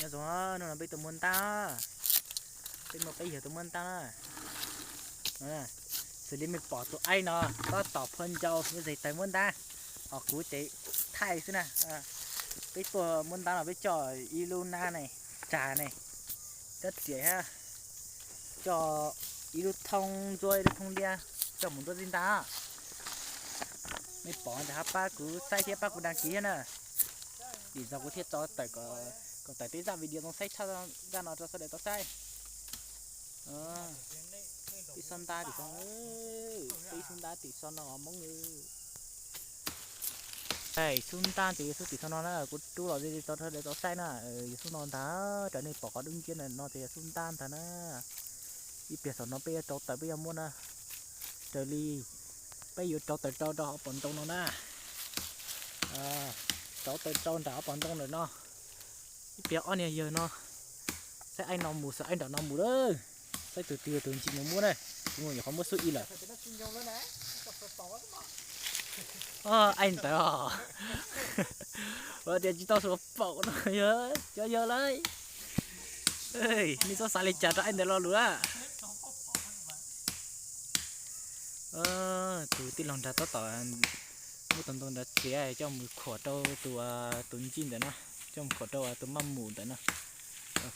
Nyob zoo, hnub no peb tuaj muab ntab, peb muaj peb yawg tuaj muab ntab na. Xws li mej pom tus aib no tab tom phua ncau yuav zes taws muab ntab, ho kuv ces thaij xwb na. Peb tuaj muab ntab no peb coj ib lub nab ne, tsag ne, rab txias thiab, coj ib lub thoob ntsuab ib lub thoob liab coj mus nruab zib ntab. Mej pom ntawd ho pab kuv saib thiab pab kuv đăng ký thiab na. Vim zog kuv thiaj tso tawm kom tawm tej zaj video zoo saib tshaj zaj no rau sawv daws tau saib. Ib xub ntab tim, ib xub ntab tim so no Hmoob. Xub ntab ces yog xub tim so no na, kuv rub los tso rau sawv daws tau saib na. Yog xub no ntag, raws nej pom qhov dub nciab ntawm no ces yog xub ntab ntag na. Ib pliag saum no peb yuav rauv taws peb yuav muab na. Raws li peb yuav rauv taws rau rau hauv paus ntoo no na. Rauv taws rau nram hauv paus ntoo ntawm no. Ib pliag ob niag yawg no, saib aib no mus, saib aib nram no mus lawm. Saib tus twg tus ntsis mus muab na. Kuv nyuam qhuav muab xub ib lawm. Aib ntawd os. Ua tias tsis tau suav paum no yog cov yawg lawm. Nej txhob xav li cas rau aib ntawd lo lus na. Tus tij laug nrad tab tom muab tus ntoo nrad txiav coj mus khuam rau tus, tus ntsis ntawd na, coj mus khuam rau tus maj mus ntawd na.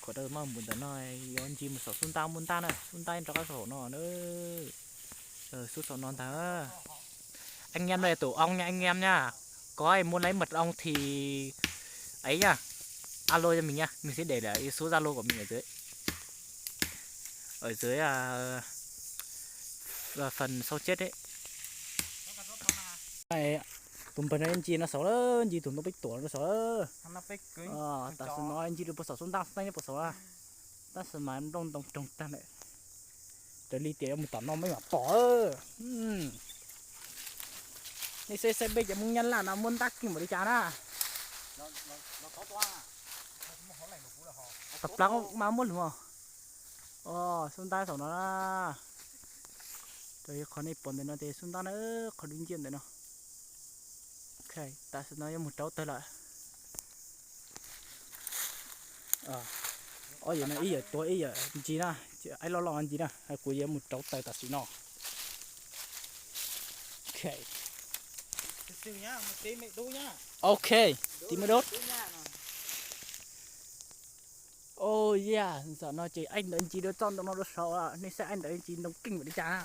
Khuam rau tus maj mus ntawd no, yuav ntsis mus saum xub ntab muab ntab na, xub ntab rov qab saum no na. Xub saum no ntag. Anh em đây tổ ong nha anh em nha. Có ai muốn lấy mật ong thì ấy nha. Alo cho mình nha, mình sẽ để lại số Zalo của mình ở dưới. Ở dưới à, phần sao chết đấy. Tus npawg no ntsis no saud lawm, ntsis tus ntoo peb tuam no saud lawm. Tam sim no ntsis rau puag saum xub ntab, xub ntab nyob puag saud na. Tab sis mas nplooj ntoo roog tag lawm. Raws li tias yuav mus tom no mej mam pom. Nej saib saib peb cov Hmoob Nyab Laj no muab ntab keej npaum li cas na. Tom plaub mas muab lug. Xub ntab saum no na. Raws li qhov nej pom ntawm no ces xub ntab na, qhov dub nciab ntawm no. Tam sim no yuav mus rauv taws lawm. Ob yawm no ib yawm tuav ib yawm ntsis na, aib loj loj ntsis na, kuv yuav mus rauv taws tam sim no. Ok, tis me dub. Oh yeah, zaum no ces aib ntawd ntsis rau txoj ntoo no rau saud, nej saib aib ntawd ntsis ntoo keej npaum li cas na.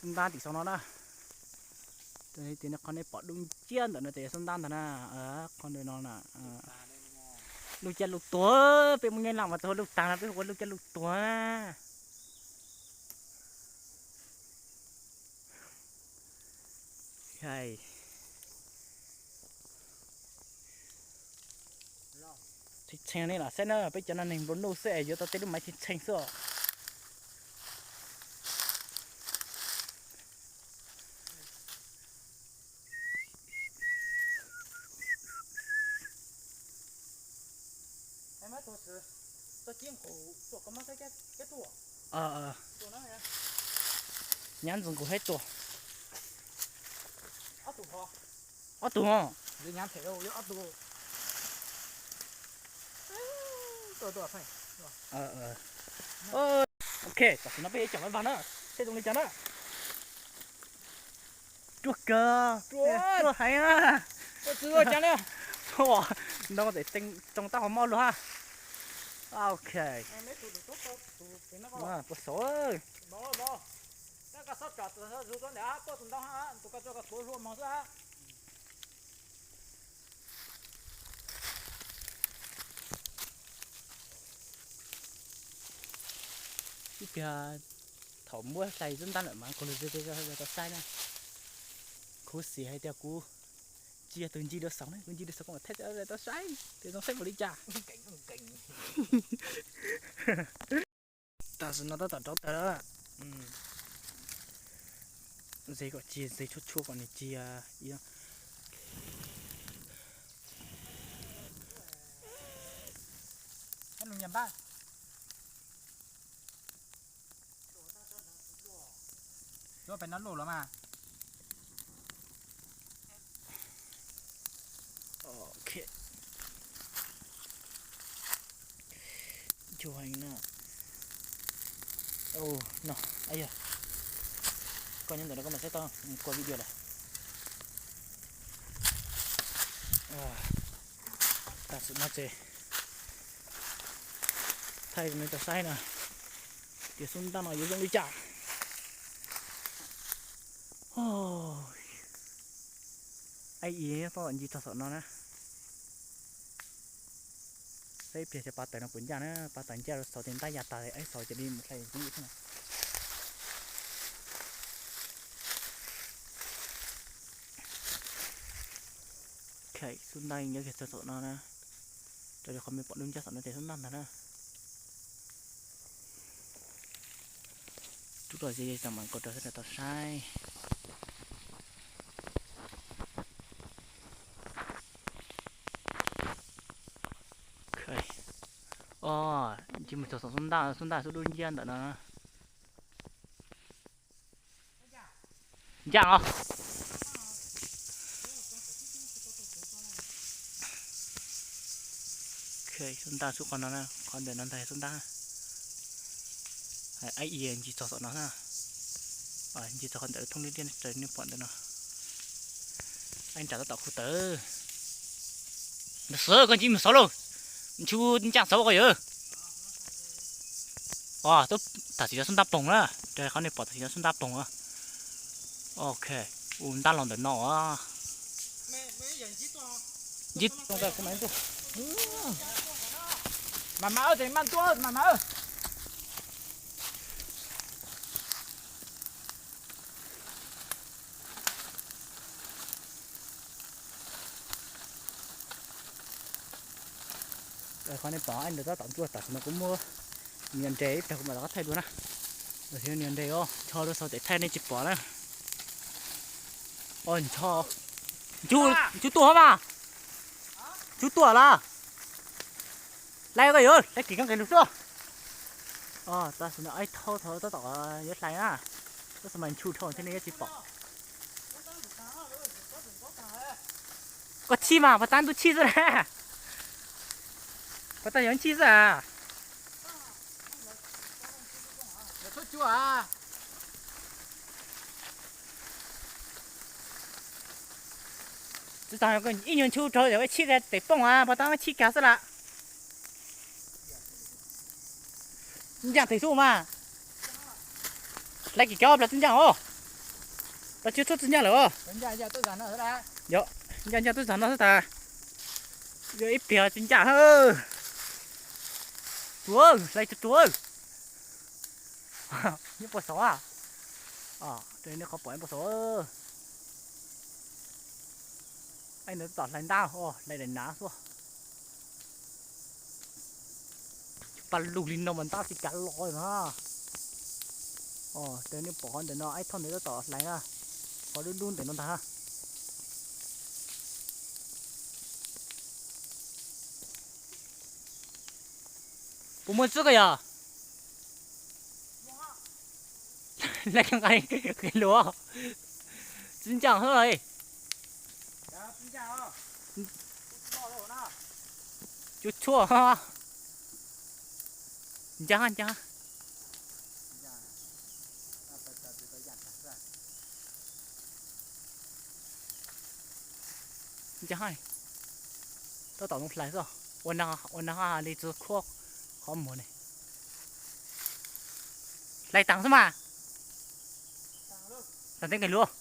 Xub ntab tim saum no na. Raws li tias qhov nej pom dub nciab ntawm no ces yog xub ntab ntag na. Qhov ntawm no na, lub caij lub tuag, peb Hmoob Nyab Laj mas txawj ua lub tag no, peb ua lub caij lub tuag na. Tshee tshee nej los saib na, peb cov no neeg nplua nuj xwb es yuav tau tej lub maiv tshee tshee xwb os. Nyab ntxoov kuv hab tua. Ob tug ho. Ok, tam sim no peb yuav coj vaj na, seb zoo li cas na. Ruaj kawg, ruaj heev na. Ntoo tseem tsoo tab ho mob luag hab. Ok. Puas xav. Ib pliag thaum muab hlais xub ntab lawm mas kuv lug tau saib na. Khuv xim hais tias kuv tsis yog tus ncig dua xaus na, kuv ncig dua xaus kuv mam thaij tau saib tias zoo saib npaum li cas. Tam sim no tab tom rauv taws lawm. Ze kom tsis, ze tshuab tshuab kom nws tsis. Npab, Peb no luj los mas. Ok. Chuv heev no. No, yog koj nyob ntawm no koj mam saib tau, kuv video lawm. Tam sim no ces thaij rau nej tau saib na, tias xub ntab no yuav zoo li cas. Aib, ib toj ncig txog saum no na. Saib ib pliag cov pas tawm no puas ncaj na, pas tawm ncaj rau saum ces ntab ya tas, aib, saum ces li mus hlais ntxiv no. Xub ntab nyob kiag txog saum no na, raws li qhov me pom dub ncaj saum no ces xub ntab ntag na. Rub los ze ze mam nkaus rau sawv daws tau saib. O, ncig mus txog saum xub ntab, xub ntab xub dub nciab ntawm no. Ncaj os. Xub ntab xub qhov no, qhov ntawm no ntag xub ntab. Aib, ncig txog tom no na. Ncig txog qhov ntawm thoob liab liab raws nej pom ntawm no. Aib, nram tab tom khu tawm. Ntawd xwb, koj ncig mus xauv lauj. Ntshu ncaj xauv koj yawg. Tam sim no xub ntab poog na, raws qhov nej pom tam sim no xub ntab poog na. Ok, u ntab los ntawm no. Ncig. Mas mas, mas mas. Qhov nej pom ntawm tab tom ntsuag tam sim no kuv muab nias nres ib pliag kuv mam rov qab thaij dua na. Nias nres os, ncho rau saum tes thaij nej tsis pom na. Ncho, ncho tuaj mas. Ncho tuaj los. Hlais koj yawg, hlais kim koj nqis lug xwb. Tam sim no aib thauj thaum tab tom yuav hlais na. Tab sis mas ncho dhau thiab nej yuav tsis pom. Koj chij mas, puas tau ntuj chij xwb las? Puas tau yog chij xwb as? Tsis tas ib nyuag nchu rau yog chij tes pooj as, puas tau chij kag xwb las? Ncaj tes xub mas. Hlais kim cov plaws txij ncaj os. Plaws tsis txhua txij ncaj lawm os. Yog, ncaj ncaj tub zag no xwb tas. Yog ib pliag txij ncaj. Tus, hlais tus tus. Nyob puag saud a. Rau nej qhov pom nyob puag saud. Aib, ntawd tab tom hlais ntab, hlais daim nav xwb. Paj lug li no mas ntab tsis kav los na. Rau nej pom qhov ntawm no, aib, thauj ntawd tab tom hlais na. Qhov dub dub ntawm no ntag. Puas muaj xwb koj yog? Lawv nqa qe luas tsis ncaj xwb los. Cuj tshuaj. Ncaj ncaj. Ncaj, tab tom zoo hlais xwb. Ua na, ua na li txwv khuab qhov muag ne. Hlais taag xwb mas. Taag teb nqe luas.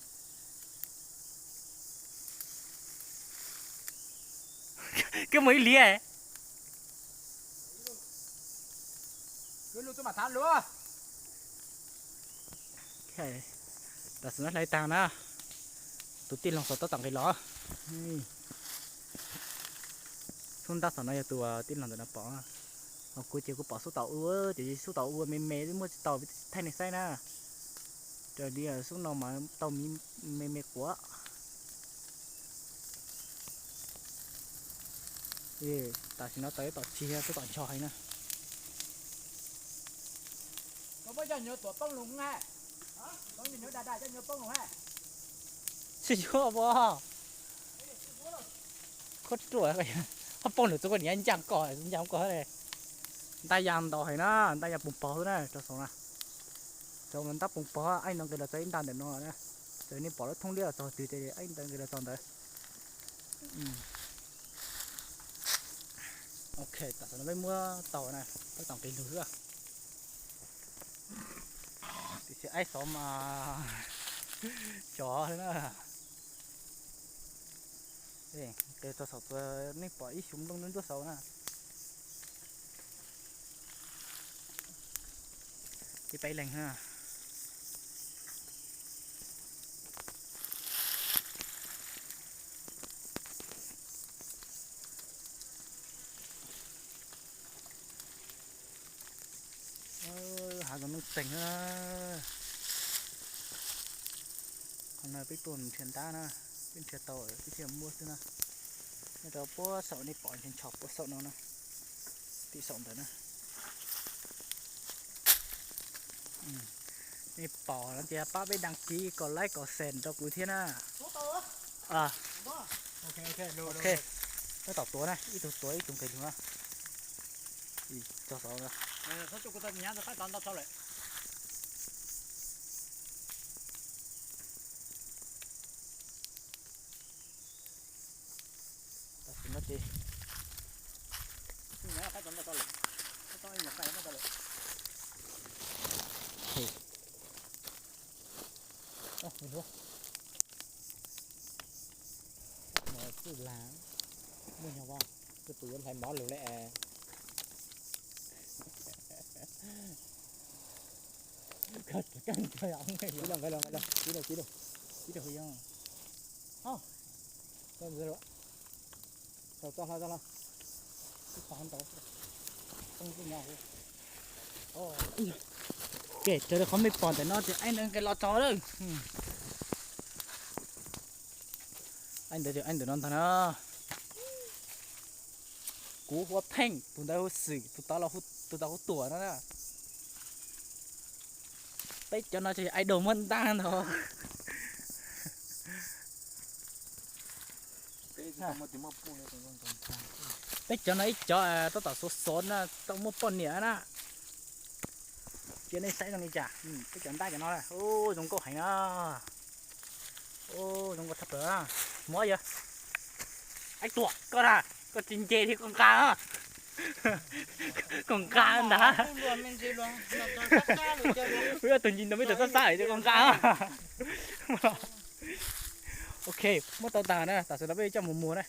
Koj mus ib liag. Tam sim no hlais taag na. Tus tij laug saum tab tom nqis los. Xub ntab saum no yog tus tij laug ntawm no pom. Ho kuv ces kuv pom xub tau ua, ces xub tau ua me me muab tsis tau thaij nej saib na. Raws li xub no mas tau me me quav. Tam sim no tau ib tom tshis xwb, tom ncho heev na. Tsis yuav pov, khuab ruam, ho poob lawm txog koj niam ncaaj koj, ncaaj koj. Ntaj yas ntau heev na, ntaj yas poog pog xwb na, rau saum na. Rau ntaj poog pog, ib ntawd nqis los txog ib ntaj ntawm no na. Ces nej pom lub thoob liab los txog twg ces ib ntawd nqis los txog ntawd. Ok, tam sim no peb muab tau na, peb tau nqis lug xwb. Tiam sis aib xov mas xyov na. Nqis txog saum tuaj nej pom ib xyuv nplooj ntsuab ntsuab saud na. Ces peb leeg na. Hav zoov nuj txeeg na. Qhov no peb tuaj nrhiav ntab na, peb nrhiav tau peb thiaj muab xwb na. Nyob rau puag saum nej pom ncho ncho puag saum no na, tim saum ntawd na. Nej pom no ces pab peb đăng ký, comment, like, comment, share rau kuv thiab na. Ok, tab tom tuav na, ib tug tuav ib tug nqis lug na. Txog saud na. Tam sim no ces txwj lag, muaj nyuag vaj, tus yuav hlais mov lug le es. Tau txog hlo, txog hlo. Ces raws li qhov mej pom ntawm no ces aib ntawd nqis los txog lawm. Aib ntawd, aib ntawm no ntag na. Kuv hu ua Pheej, tus ntawd hu Xwm, tus tod hu Tuam no na. Peb cov no ces idol muab ntab ntag. Peb cov no ib cov tab tom xov xov na, tau muaj poj niam na. Cia nej saib zoo li cas, peb cov ntab cov no, zoo nkauj heev na. Zoo nkauj tshaj plaws. Muab yog Aib Tuam, koj na, koj tsis nce li koj nqa, koj nqa ntag. Ua tus ntsis ntawd mej tawm xab xab es koj nqa. Ok, muab tau tag na, tam sim no peb coj mus muag na.